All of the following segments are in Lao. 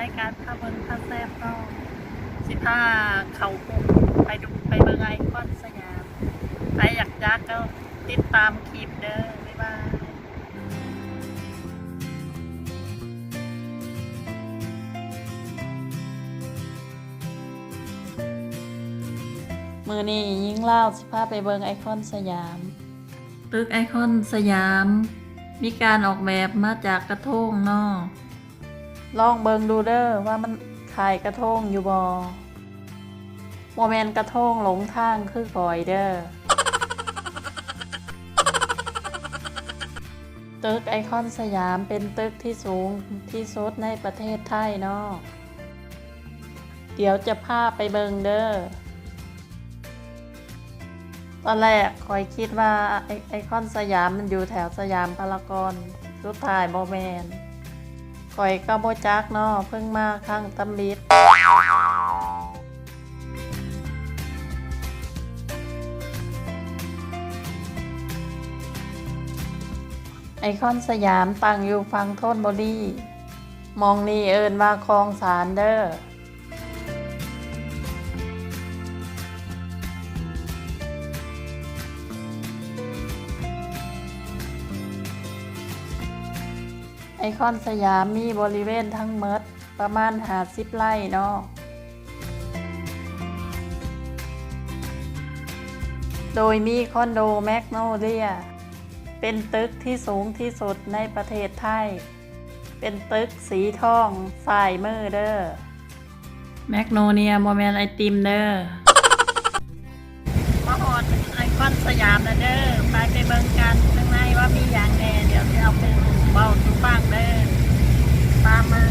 າຍການພາເບິ່ງພາແຊບເນາະ ຊິພາເຂົ້າກຸ່ມໄປດູໄປເບິ່ງໄອຄອນສຍາມ. ໃຜຢາກຈັກກໍຕິດຕາມຄລິບເດີ. ບາຍບາຍ. ມື້ນີ້ຍິງລາວຊິພາໄປເບິ່ງໄອຄອນສຍາມ. ຕຶກໄອຄອນສຍາມມີການອອກແບບມາຈາກກະໂທງເນາະ. ລອງເບິ່ງດູເດີວ່າມັນຄ້າຍກະໂທງຢູ່ບໍ່. ບໍ່ແມ່ນກະໂທງຫຼົງທາງຄືຂ້ອຍເດີ. ຕຶກໄອຄອນສຍາມເປັນຕຶກທີ່ສູງທີ່ສຸດໃນປະເທດໄທເນາະ. ດຽວຈະພາໄປເບິ່ງເດີ. ຕອນແລກຂ້ອຍຄິດວ່າໄອ ໄອຄອນສຍາມມັນຢູ່ແຖວສຍາມພາລາກອນ, ສຸດທ້າຍບໍ່ແມ່ນ. ຂ້ອຍກໍບໍ່ຈັກເນາະ, ເພິ່ງມາຄັ້ງທຳອິດ. ໄອຄອນສຍາມຕັ້ງຢູ່ຝັ່ງທນບຸລີ, ໝ່ອງນີ້ເອີ້ນວ່າຄອງສານເດີ. ໄອຄອນສຍາມມີບໍລິເວນທັງໝົດປະມານຫ້າສິບໄຮ່ເນາະ, ໂດຍມີຄອນໂດແມັກໂນເລຍ ເປັນຕຶກທີ່ສູງທີ່ສຸດໃນປະເທດໄທ. ເປັນຕຶກສີທອງຊ້າຍມືເດີ. ແມັກໂນເລຍບໍ່ແມ່ນໄອຕິມເດີ. ມາຮອດໄອຄອນສຍາມແລ້ວເດີ. ໄປ ໄປເບິ່ງກັນຂ້າງໃນວ່າມີຫຍັງແດ່. ດຽວຊິເອົາໄປເວົ້າສູ່ຟັງເດີ. ຕາມມາ.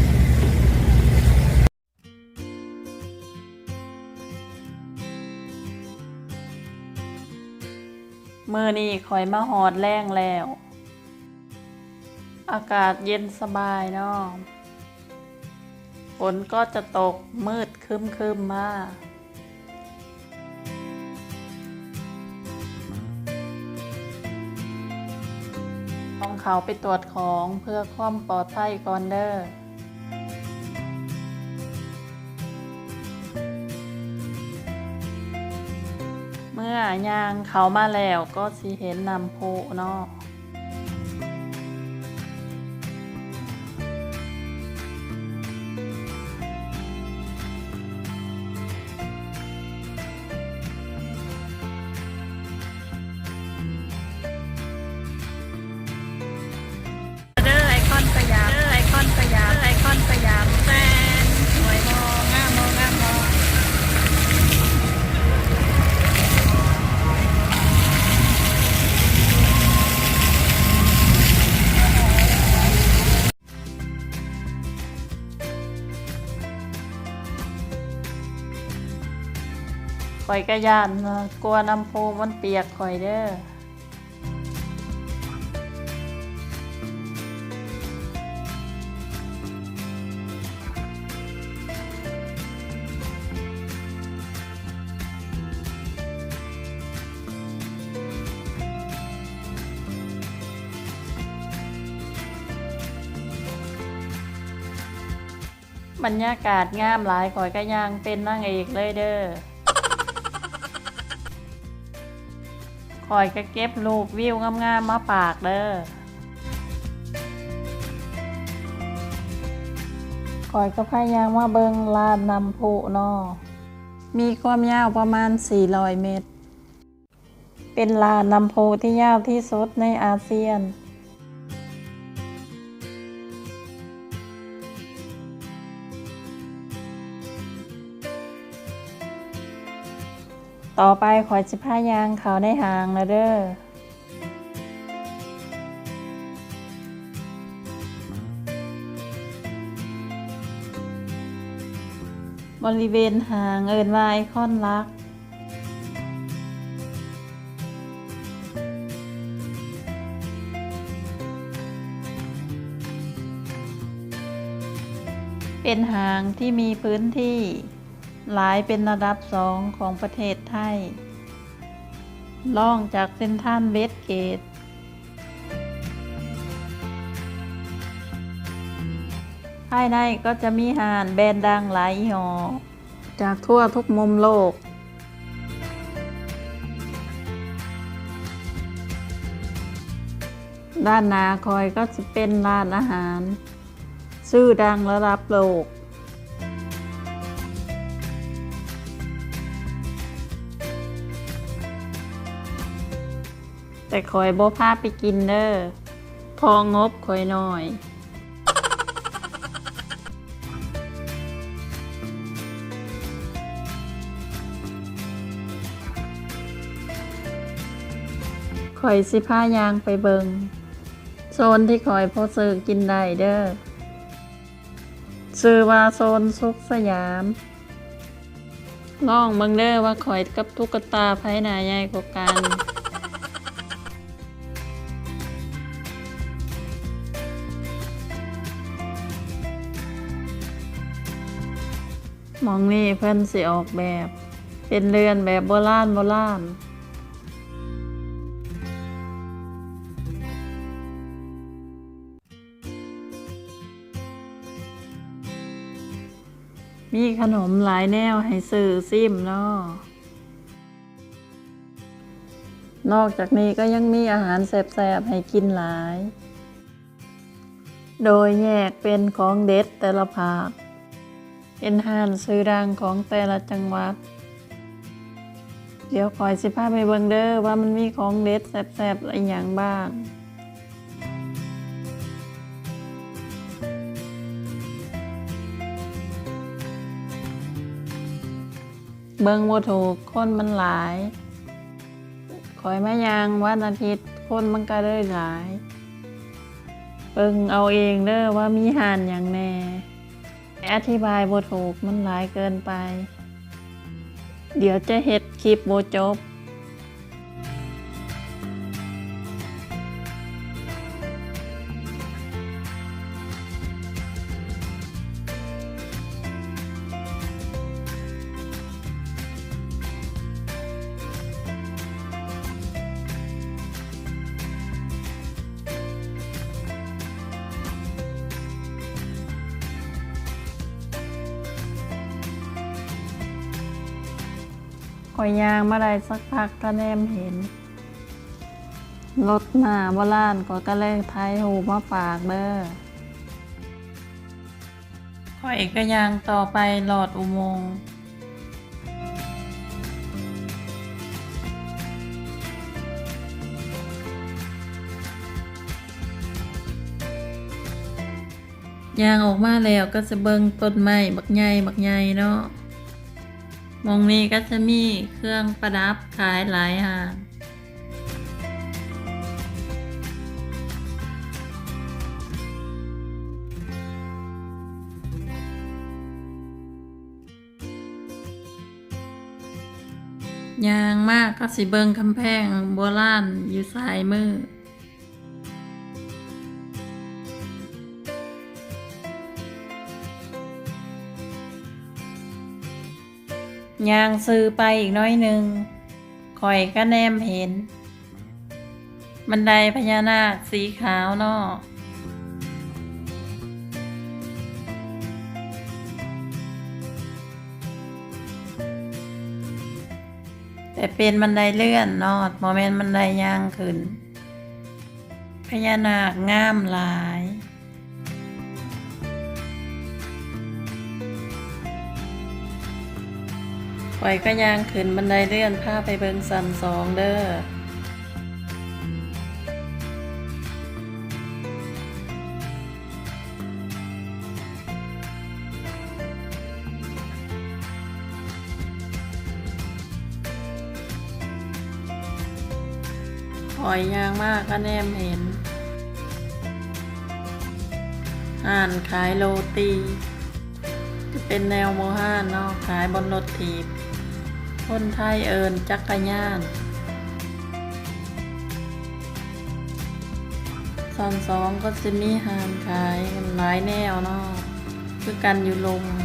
ມື້ນີ້ຂ້ອຍມາຮອດແລງແລ້ວ. ອາກາດເຢັນສະບາຍເນາະ, ຝົນກໍຈະຕົກ ມືດຄຶມໆມາ. ຕ້ອງເຂົ້າໄປຕວດຂອງເພື່ອຄວາມປອດໄພກ່ອນເດີ. ເມື່ອຍ່າງເຂົ້າມາແລ້ວກໍຊິເຫັນນ້ຳພຸເນາະ. ເດີ ໄອຄອນສຍາມ ເດີ ໄອຄອນສຍາມ ເດີ ໄອຄອນສຍາມ ແຊນ ສວຍບໍ່ ງາມບໍ່ ງາມບໍ່? ຂ້ອຍກະຢ້ານ ກົວນ້ຳພຸມັນປຽກຂ້ອຍເດີ. ບັນຍາກາດງາມຫຼາຍ, ຂ້ອຍກະຍ່າງເປັນນາງເອກເລີຍເດີ. ຂ້ອຍກະເກັບຮູບວິວງາມໆມາຝາກເດີ. ຂ້ອຍກະພາຍ່າງມາເບິ່ງລານນ້ຳພຸເນາະ, ມີຄວາມຍາວປະມານສີ່ຮ້ອຍເມັດ. ເປັນລານນ້ຳພຸທີ່ຍາວທີ່ສຸດໃນອາຊຽນ. ຕໍ່ໄປຂ້ອຍຊິພາຍ່າງເຂົ້າໃນຫ້າງແລ້ວເດີ. ບໍລິເວນຫ້າງເອີ້ນວ່າໄອຄອນລັກ. ເປັນຫ້າງທີ່ມີພື້ນທີ່ຫຼາຍເປັນລະດັບສອງຂອງປະເທດໄທ, ລອງຈາກເຊັນທຣານເວັດເກດ. ພ ພາຍໃນກໍຈະມີຮ້ານແບຣນດັງຫຼາຍຍີ່ຫໍ້ ຈາກທົ່ວທຸກມຸມໂລກ. ດ້ານໜ້າຂ້ອຍກໍຈະເປັນຮ້ານອາຫານຊື່ດັງລະດັບໂລກ. ແຕ່ຂ້ອຍບໍ່ພາໄປກິນເດີ້ ເພາະງົບຂ້ອຍໜ້ອຍ. ຂ້ອຍຊິພາຍ່າງໄປເບິ່ງໂຊນທີ່ຂ້ອຍພໍຊື້ກິນໄດ້ເດີ້. ຊື່ວ່າໂຊນສຸກສະຫຍາມ. ລອງເບິ່ງເດີ້ວ່າຂ້ອຍກັບຕຸກກະຕາໃຜໜ້າໃຫຍ່ກວ່າກັນ. ໝ່ອງນີ້ເພິ່ນຊິອອກແບບເປັນເຮືອນແບບໂບລານໂບລານ. ມີຂະໜົມຫຼາຍແນວໃຫ້ຊື້ຊິມເນາະ. ນອກຈາກນີ້ກໍຍັງມີອາຫານແຊບໆໃຫ້ກິນຫຼາຍ ໂດຍແຍກເປັນຂອງເດັດແຕ່ລະພາກ ເປັນຮ້ານຊື່ດັງຂອງແຕ່ລະຈັງຫວັດ. ດຽວຂ້ອຍຊິພາໄປເບິ່ງເດີ້ວ່າມັນມີຂອງເດັດແຊບໆອີ່ຫຍັງບ້າງ. ເບິ່ງບໍ່ຖືກ ຄົນມັນຫຼາຍ. ຂ້ອຍມາຍ່າງວັນອາທິດ ຄົນມັນກະເລີຍຫຼາຍ. ເບິ່ງເອົາເອງເດີ້ວ່າມີຮ້ານຫຍັງແດ່. ອະທິບາຍບໍ່ຖືກ ມັນຫຼາຍເກີນໄປ. ດຽວຈະເຮັດຄລິບບໍ່ຈົບ. ຂ້ອຍຍ່າງມາໄດ້ສັກພັກກະແນມເຫັນລົດມ້າໂບລານ ຂ້ອຍກະເລີຍຖ່າຍຮູບມາຝາກເດີ້. ຂ້ອຍກະຍ່າງຕໍ່ໄປລອດອຸໂມງ. ຍ່າງອອກມາແລ້ວກໍຈະເບິ່ງຕົ້ນໄມ້ບັກໃຫຍ່ບັກໃຫຍ່ເນາະ. ໝ່ອງນີ້ກໍຈະມີເຄື່ອງປະດັບຂາຍຫຼາຍຮ້ານ. ຍ່າງມາກໍຊິເບິ່ງກຳແພງໂບລານຢູ່ຊ້າຍມື. ຍ່າງຊື່ໄປອີກໜ້ອຍໜຶ່ງ ຂ້ອຍກະແນມເຫັນບັນໄດພະຍານາກສີຂາວເນາະ. ແຕ່ເປັນບັນໄດເລື່ອນເນາະ ບໍ່ແມ່ນບັນໄດຍ່າງຂຶ້ນ. ພະຍານາກງາມຫຼາຍ. ຂ້ອຍກະຍ່າງຂຶ້ນບັນໄດເລື່ອນ ພາໄປເບິ່ງຊັ້ນສອງເດີ້. ຂ້ອຍຍ່າງມາກະແນມເຫັນຮ້ານຂາຍໂລຕີ ຈະເປັນແນວໂບຮານເນາະ ຂາຍບົນລົດຖີບ ຄົນໄທເອີ້ນຈັກກະຍານ. ຊັ້ນສອງກໍຈະມີຮ້ານຂາຍຫຼາຍແນວເນາະ ຄືກັນຢູ່ລຸ່ມ. ຮ້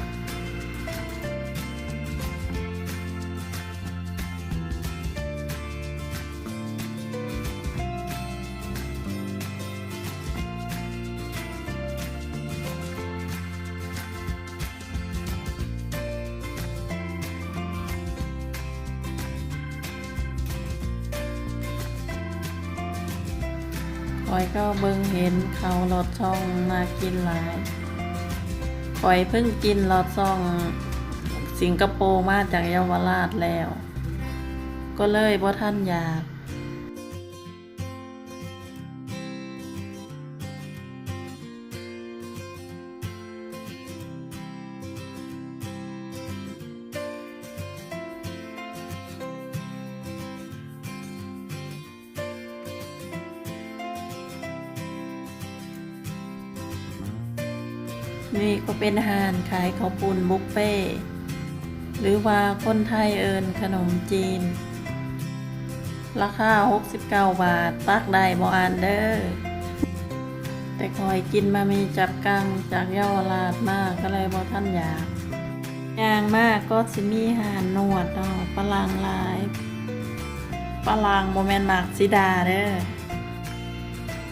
ຂ້ອຍກໍເບິ່ງເຫັນເຂົ້າລອດຊ່ອງ ໜ້າກິນຫຼາຍ. ຂ້ອຍເພິ່ງກິນລອດຊ່ອງສິງກະໂປມາຈາກເຍົາວະລາດແລ້ວ ກໍເລີຍບໍ່ທັນຢາກ. ນີ້ກໍເປັນຮ້ານຂາຍເຂົ້າປຸ້ນບຸບເຟ ຫຼືວ່າຄົນໄທເອີ້ນຂະໜົມຈີນ. ລາຄາຫົກສິບເກົ້າບາດ ຕັກໄດ້ບໍ່ອັນເດີ. ແຕ່ຂ້ອຍກິນມາມີຈັບກັງຈາກເຍົາວະລາດມາ ກໍເລີຍບໍ່ທັນຢາກ. ຍ່າງມາກໍຊິມີຮ້ານນວດເນາະ, ຝຣັ່ງຫຼາຍ. ຝຣັ່ງບໍ່ແມ່ນໝາກສີດາເດີ.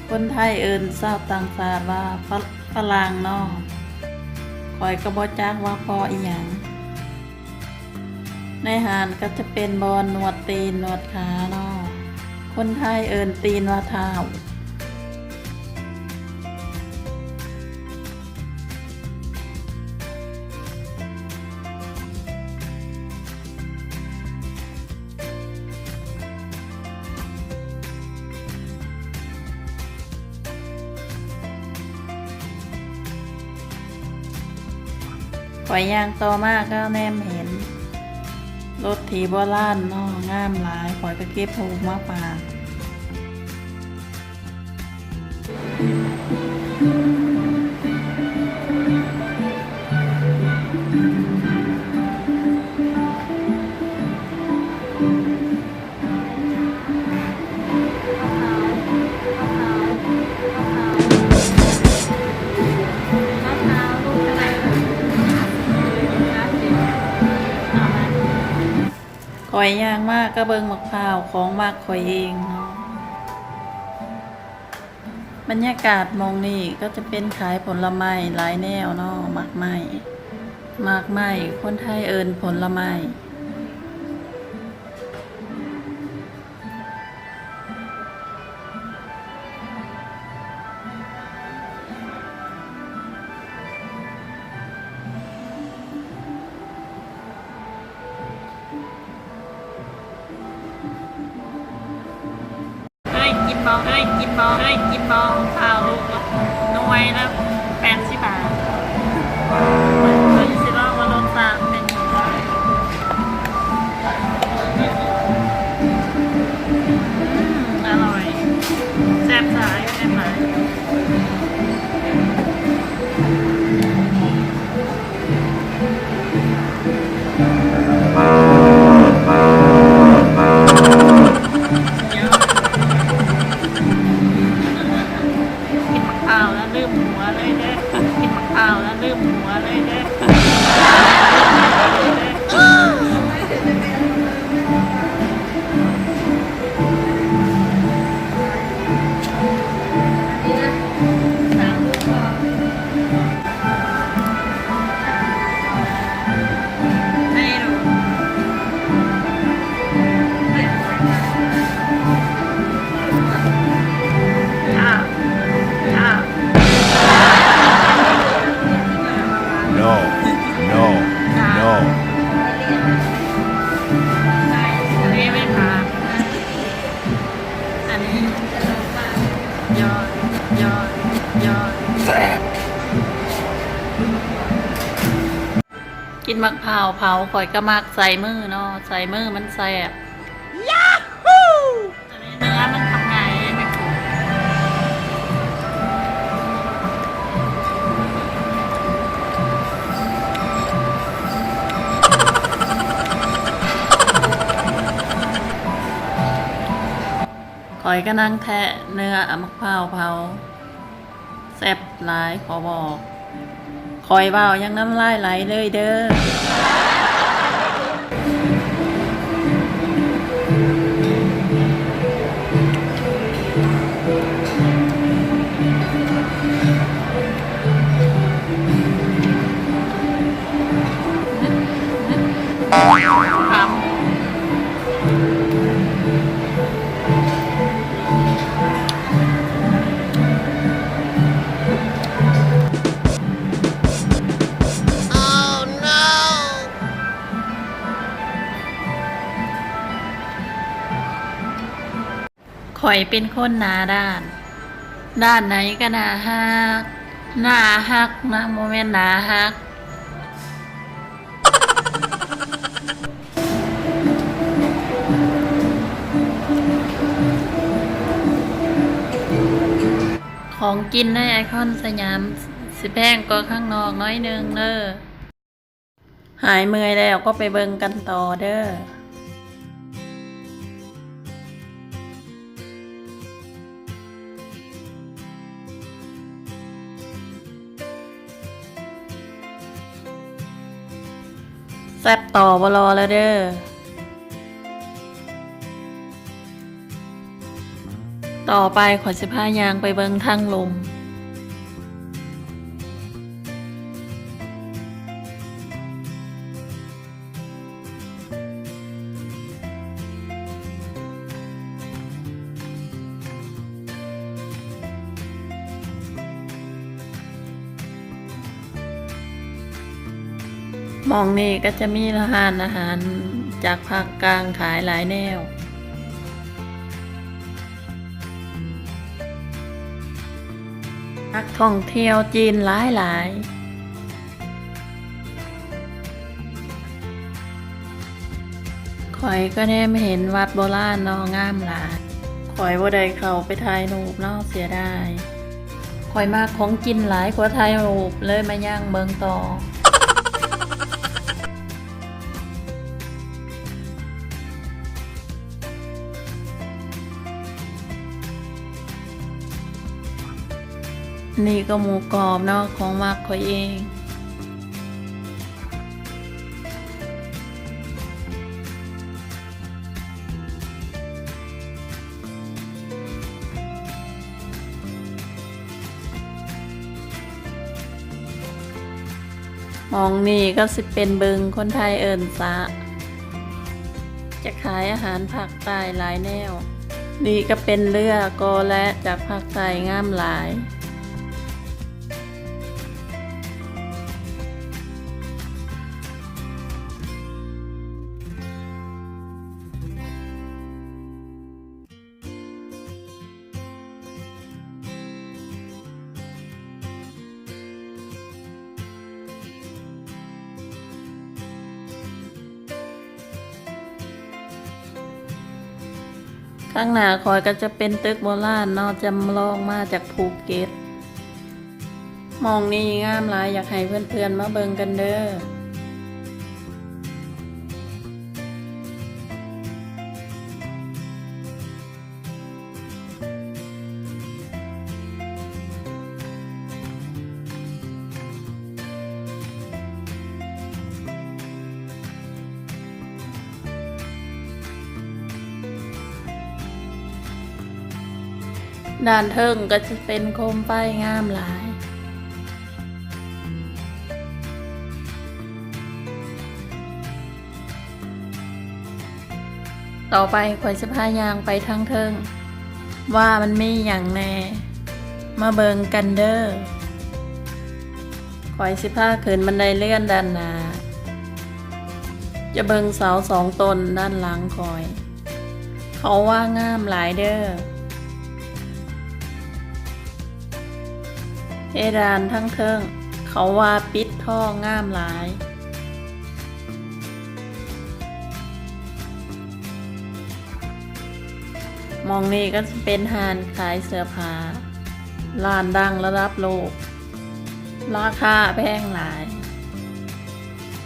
ຄົນໄທເອີ້ນຊາວຕ່າງຊາດວ່າຝ-, ຝຣັ່ງເນາະ. ຂ້ອຍກໍບໍ່ຈັກວ່າເພາະອີ່ຫຍັງ. ໃນຮ້ານກໍຈະເປັນບ່ອນນວດຕີນນວດຂາເນາະ, ຄົນໄທເອີ້ນຕີນວ່າເທົ້າ. ຂ້ອຍຍ່າງຕໍ່ມາກໍແນມເຫັນລົດຖີບໂບລານເນາະ, ງາມຫຼາຍ. ຂ້ອຍກໍເກັບຮູບມາຝາກ. ຂ້ອຍຍ່າງມາກໍເບິ່ງໝາກພ້າວ ຂອງມັກຂ້ອຍເອງເນາະ. ບັນຍາກາດໝ່ອງນີ້ກໍຈະເປັນຂາຍຜົນລະໄມ້ຫຼາຍແນວເນາະ, ໝາກໄມ້, ໝາກໄມ້ ຄົນໄທເອີ້ນຜົນລະໄມ້. ເອີຍ ກິນບໍ່ ເອີຍ ກິນບໍ່ ເອີຍ ກິນບໍ່ ເຂົ້າໜ່ວຍລະແປດສິບບາດ. ເຮົາຊິລອງວ່າລົດຊາດເປັນຈັ່ງໃດ. ອືມ ອະລ່ອຍ ແຊບຫຼາຍ ແຊບຫຼາຍ. ກິນໝາກພ້າວແລ້ວລືມຫົວເລີຍເດີ ກິນໝາກພ້າວແລ້ວລືມຫົວເລີຍເດີ. ກິນໝາກພ້າວເຜົາ ຂ້ອຍກໍມັກໃສ່ມືເນາະ, ໃສ່ມືມັນແຊບ. ເນື້ອມັນທຳໄງ ຂ້ອຍກຳລັງແທະເນື້ອໝາກພ້າວເຜົາ. ແຊບຫຼາຍຂໍບອກ. ຂ້ອຍເວົ້າຍັງນ້ຳລາຍໄຫຼເລີຍເດີ. ຄຳ. ຂ້ອຍເປັນຄົນໜ້າດ້ານ, ດ້ານໃດກໍໜ້າຮັກ, ໜ້າຮັກນະ, ບໍ່ແມ່ນໜ້າຮັກ. ຂອງກິນໃນໄອຄອນສະຫຍາມຊິແພງກວ່າຂ້າງນອກໜ້ອຍໜຶ່ງເດີ້. ຫາຍເມື່ອຍແລ້ວກໍໄປເບິ່ງກັນຕໍ່ເດີ້. ແຊບຕໍ່ບໍ່ລໍແລ້ວເດີ້. ຕໍ່ໄປຂ້ອຍຊິພາຍ່າງໄປເບິ່ງທາງລຸ່ມ. ໝ່ອງນີ້ກໍຈະມີຮ້ານອາຫານຈາກພາກກາງຂາຍຫຼາຍແນວ. ນັກທ່ອງທ່ຽວຈີນຫຼາຍໆ. ຂ້ອຍກໍແນມເຫັນວັດໂບລານເນາະ, ງາມຫຼາຍ. ຂ້ອຍບໍ່ໄດ້ເຂົ້າໄປຖ່າຍຮູບເນາະ, ເສຍດາຍ. ຂ້ອຍມັກຂອງກິນຫຼາຍກວ່າຖ່າຍຮູບ, ເລີຍມາຍ່າງເບິ່ງຕໍ່. ນີ້ກໍໝູກອບເນາະ, ຂອງມັກຂ້ອຍເອງ. ໝ່ອງນີ້ກໍຊິເປັນບຶງ, ຄົນໄທເອີ້ນສະ, ຈະຂາຍອາຫານພາກໃຕ້ຫຼາຍແນວ. ນີ້ກໍເປັນເຮືອກໍແລະຈາກພາກໃຕ້, ງາມຫຼາຍ. ຂ້າງໜ້າຂ້ອຍກໍຈະເປັນຕຶກໂບລານເນາະ, ຈຳລອງມາຈາກພູເກັດ. ໝ່ອງນີ້ງາມຫຼາຍ, ຢາກໃຫ້ເພື່ອນໆມາເບິ່ງກັນເດີ້. ດ້ານເທິງກໍຈະເປັນໂຄມໄຟງາມຫຼາຍ. ຕໍ່ໄປຂ້ອຍຊິພາຍ່າງໄປທາງເທິງ ວ່າມັນມີຫຍັງແດ່. ມາເບິ່ງກັນເດີ້. ຂ້ອຍຊິພາຂຶ້ນບັນໄດເລື່ອນດ້ານໜ້າ. ຈະເບິ່ງເສົາສອງຕົ້ນດ້ານຫຼັງຂ້ອຍ. ເຂົາວ່າງາມຫຼາຍເດີ້. ເພດານທາງເທິງ ເຂົາວ່າປິດທອງງາມຫຼາຍ. ໝ່ອງນີ້ກໍຊິເປັນຮ້ານຂາຍເສື້ອຜ້າ, ຮ້ານດັງລະດັບໂລກ. ລາຄາແພງຫຼາຍ,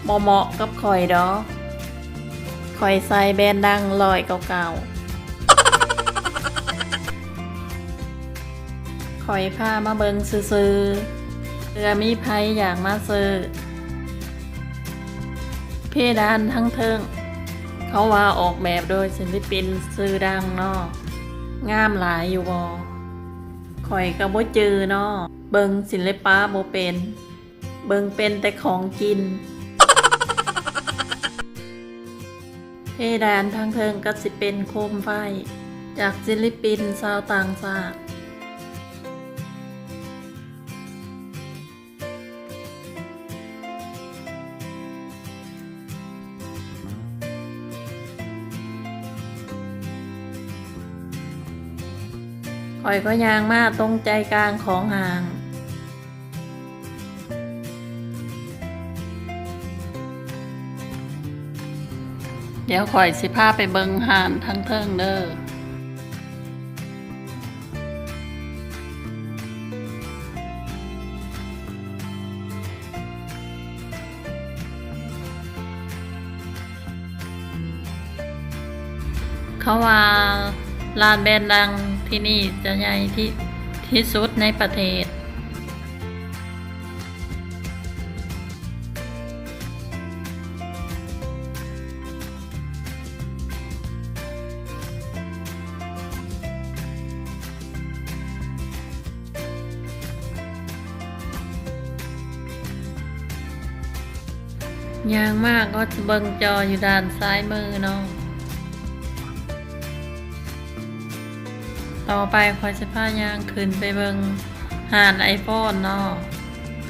ບໍ່ເໝາະກັບຂ້ອຍດອກ. ຂ້ອຍໃສ່ແບຣນດັງຮ້ອຍເກົ້າເກົ້າ. ຂ້ອຍພາມາເບິ່ງຊື່ໆ ເພື່ອມີໃຜຢາກມາຊື້. ເພດານທາງເທິງ ເຂົາວ່າອອກແບບໂດຍສິນປິນຊື່ດັງເນາະ, ງາມຫຼາຍຢູ່ບໍ່? ຂ້ອຍກໍບໍ່ຈື່ເນາະ, ເບິ່ງສິລະປະບໍ່ເປັນ, ເບິ່ງເປັນແຕ່ຂອງກິນ. ເພດານທາງເທິງກໍຊິເປັນໂຄມໄຟຈາກສິລະປິນຊາວຕ່າງຊາດ. ຂ້ອຍກໍຍ່າງມາຕົງໃຈກາງຂອງຫ້າງ. ດຽວຂ້ອຍຊິພາໄປເບິ່ງຮ້ານທາງເທິງເດີ. ເຂົາວ່າຮ້ານແບຣນດັງທີ່ນີ້ຈະໃຫຍ່ທີ່ ທີ່ສຸດໃນປະເທດ. ຍ່າງມາກໍຈະເບິ່ງຈໍຢູ່ດ້ານຊ້າຍມືເນາະ. ຕໍ່ໄປຂ້ອຍຈະພາຍ່າງຂຶ້ນໄປເບິ່ງຮ້ານໄອໂຟນເນາະ.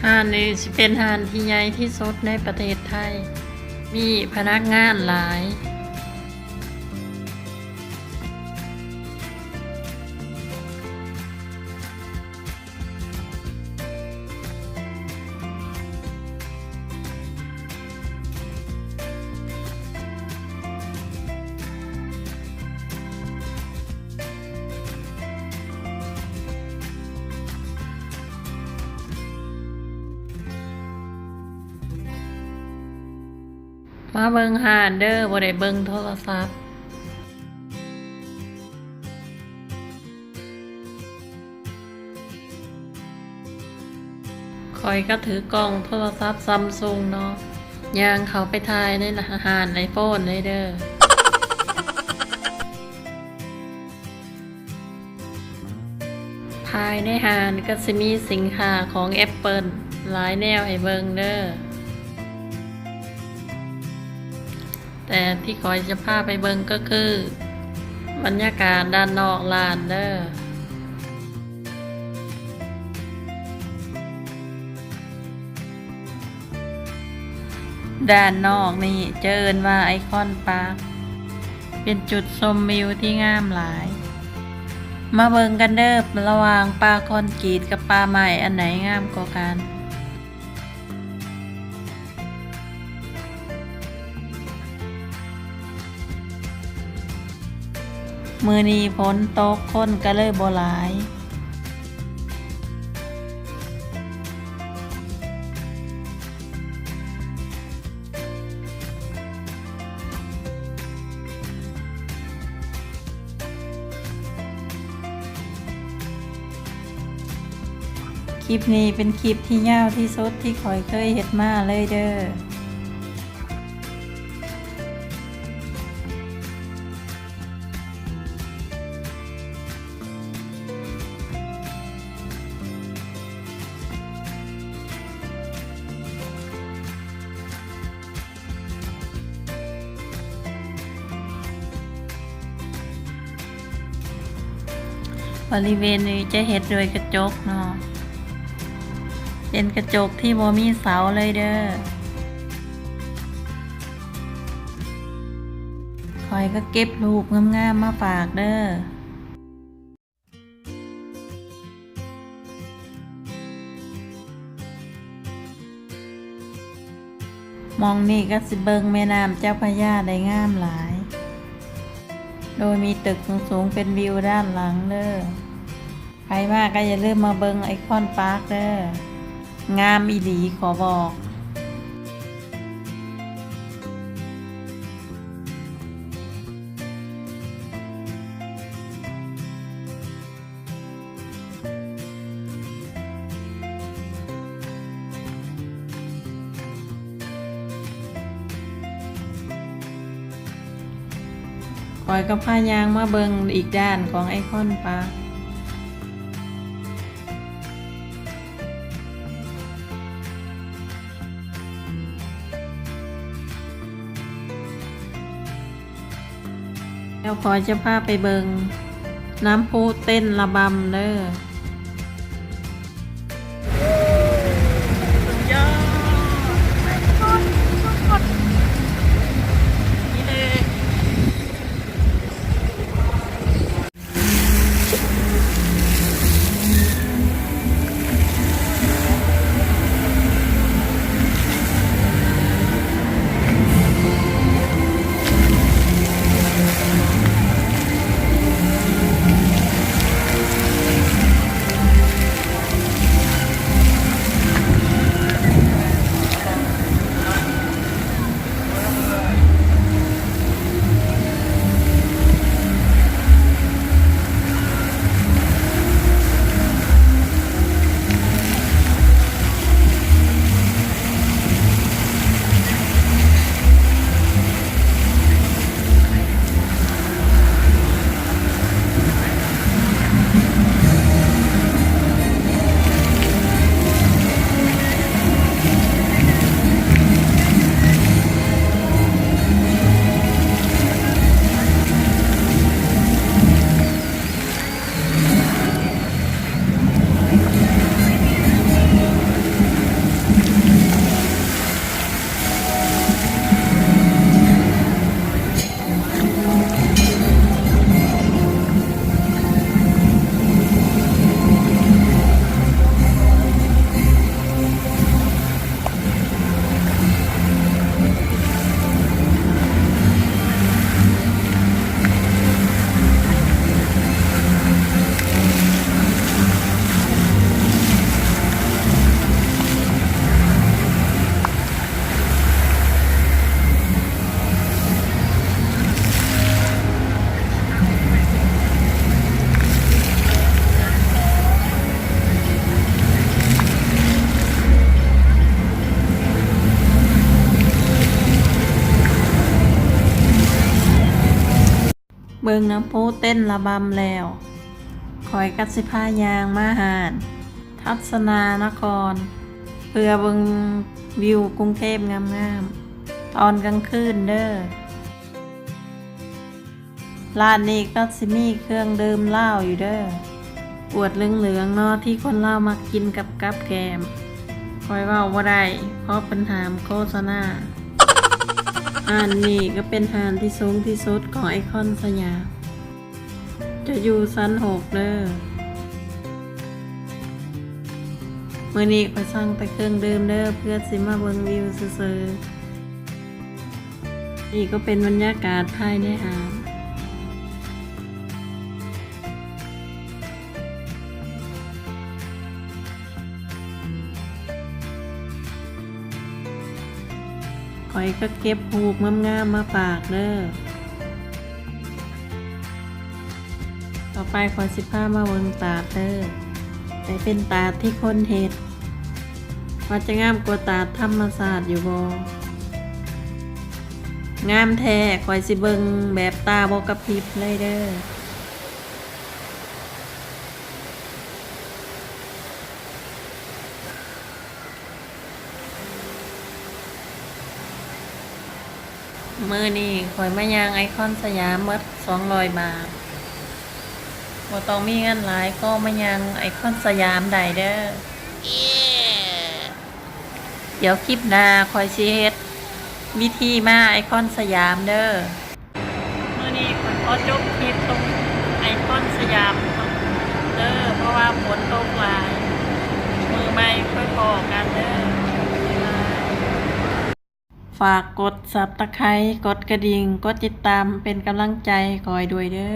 ຮ້ານນີ້ຊິເປັນຮ້ານທີ່ໃຫຍ່ທີ່ສຸດໃນປະເທດໄທ, ມີພະນັກງານຫຼາຍ. ມາເບິ່ງຮ້ານເດີ ບໍ່ໄດ້ເບິ່ງໂທລະສັບ. ຂ້ອຍກໍຖືກ້ອງໂທລະສັບຊຳຊຸງເນາະ, ຍ່າງເຂົ້າໄປຖ່າຍໃນຮ້ານໄອໂຟນເລີຍເດີ. ພາຍໃນຮ້ານກໍຊິມີສິນຄ້າຂອງແອັບເປິ້ນຫຼາຍແນວໃຫ້ເບິ່ງເດີ. ແຕ່ທີ່ຂ້ອຍຈະພາໄປເບິ່ງກໍຄືບັນຍາກາດດ້ານນອກຮ້ານເດີ. ດ້ານນອກນີ້ຈະເອີ້ນວ່າໄອຄອນປາກ, ເປັນຈຸດຊົມວິວທີ່ງາມຫຼາຍ. ມາເບິ່ງກັນເດີ, ລະຫວ່າງປ່າຄອນກຣີດກັບປ່າໄມ້ ອັນໃດງາມກວ່າກັນ? ມື້ນີ້ຝົນຕົກ ຄົນກໍເລີຍບໍ່ຫຼາຍ. ຄລິບນີ້ເປັນຄລິບທີ່ຍາວທີ່ສຸດທີ່ຂ້ອຍເຄີຍເຮັດມາເລີຍເດີ. ບໍລິເວນນີ້ຈະເຮັດດ້ວຍກະຈົກເນາະ, ເປັນກະຈົກທີ່ບໍ່ມີເສົາເລີຍເດີ. ຂ້ອຍກໍເກັບຮູບງາມໆມາຝາກເດີ. ໝ່ອງນີ້ກໍຊິເບິ່ງແມ່ນ້ຳເຈົ້າພະຍາໄດ້ງາມຫຼາຍ, ໂດຍມີຕຶກສູງໆເປັນວິວດ້ານຫຼັງເດີ. ໃຜມາກໍຢ່າລືມມາເບິ່ງໄອຄອນປາກເດີ, ງາມອີ່ຫຼີຂໍບອກ. ຂ້ອຍກໍພາຍ່າງມາເບິ່ງອີກດ້ານຂອງໄອຄອນປາກ. ແລ້ວຂ້ອຍຈະພາໄປເບິ່ງນ້ຳພຸເຕັ້ນລະບຳເດີ. ສຸດຍອດ ສຸດຍອດ ນີ້ເລີຍ. ເບິ່ງນ້ຳພຸເຕັ້ນລະບຳແລ້ວ, ຂ້ອຍກໍຊິພາຍ່າງມາຮ້ານທັດສະນານະຄອນ ເພື່ອເບິ່ງວິວກຸງເທບງາມໆ ຕອນກາງຄືນເດີ້. ຮ້ານນີ້ກໍຊິມີເຄື່ອງດື່ມລາວຢູ່ເດີ້. ກວດເຫຼືອງໆເນາະ ທີ່ຄົນລາວມັກກິນກັບກັບແກ້ມ. ຂ້ອຍເວົ້າບໍ່ໄດ້ ເພາະເພິ່ນຫ້າມໂຄສະນາ. ຮ້ານນີ້ກໍເປັນຮ້ານທີ່ສູງທີ່ສຸດຂອງໄອຄອນສະຫຍາມ. ຈະຢູ່ຊັ້ນຫົກເດີ້. ມື້ນີ້ຂ້ອຍສັ່ງແຕ່ເຄື່ອງດື່ມເດີ້ ເພື່ອຊິມາເບິ່ງວິວຊື່ໆ. ນີ້ກໍເປັນບັນຍາກາດພາຍໃນຮ້ານ. ຂ້ອຍກໍເກັບຮູບງາມໆມາຝາກເດີ້. ຕໍ່ໄປຂ້ອຍຊິພາມາເບິ່ງຕາດເດີ້. ແຕ່ເປັນຕາດທີ່ຄົນເຮັດ ວ່າຈະງາມກວ່າຕາດທຳມະຊາດຢູ່ບໍ່? ງາມແທ້ ຂ້ອຍຊິເບິ່ງແບບຕາບໍ່ກະພິບເລີຍເດີ້. ມື້ນີ້ຂ້ອຍມາຍ່າງໄອຄອນສະຫຍາມໝົດສອງຮ້ອຍບາດ. ບໍ່ຕ້ອງມີເງິນຫຼາຍກໍມາຍ່າງໄອຄອນສະຫຍາມໄດ້ເດີ້. ດຽວຄລິບໜ້າຂ້ອຍຊິເຮັດວິທີມາໄອຄອນສະຫຍາມເດີ້. ມື້ນີ້ຂ້ອຍຂໍຈົບຄລິບຕົງໄອຄອນສະຫຍາມເດີ້ ເພາະວ່າຝົນຕົກຫຼາຍ. ມື້ໃໝ່ຄ່ອຍພໍ້ກັນເດີ້. ບາຍບາຍ. ຝາກກົດ Subscribe ກົດກະດິ່ງ ກົດຕິດຕາມເປັນກຳລັງໃຈຂ້ອຍດ້ວຍເດີ້.